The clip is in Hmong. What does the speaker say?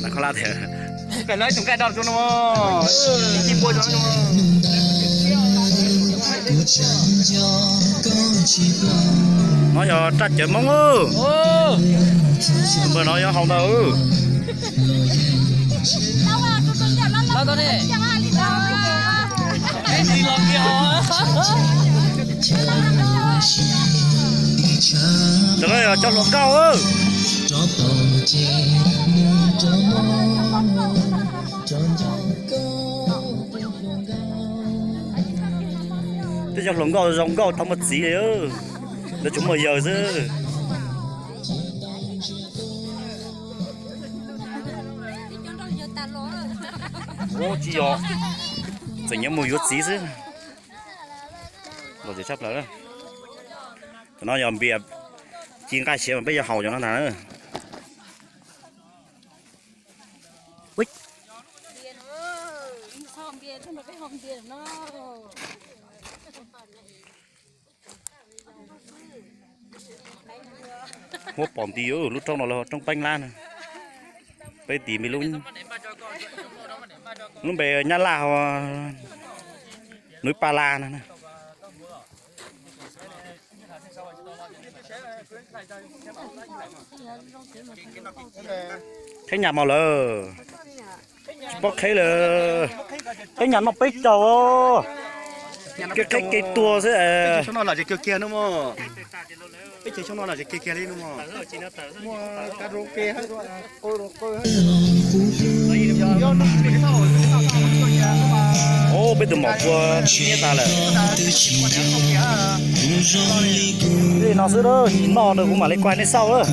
Nav koj lab tiag. Pem no ib tug nqaij dog no, ib tug npua no. No yog raj cawv Hmoob. Npawg no yog haus ntawd. Cov no yog cov hluas nkauj. Tej cov hluas nkauj zoo nkauj tau muaj txiv li, lawv tsuas muaj yawg xwb. Ub, tsis yog, tseem nyob mus yuav txiv xwb. Lom zem tshaj plaws. Cov no yog npias ci nqaij siav mas peb yuav haus cov no ntag. Muab pom nti, lub roob no lawv hu roob Peeb Lab na. Peb tim me lub, lub npe Nyab Laj hu Núi Pa La no. Qheb nyas mas lawm, tsis paub qheb lawm. Qheb nyas noj peb caug, kev qheb kev tuag xwb. Ub, peb tus maum kua nyiab tas lawm. Li no xwb, tsis noj no kuv mam li kuaj nej xauj.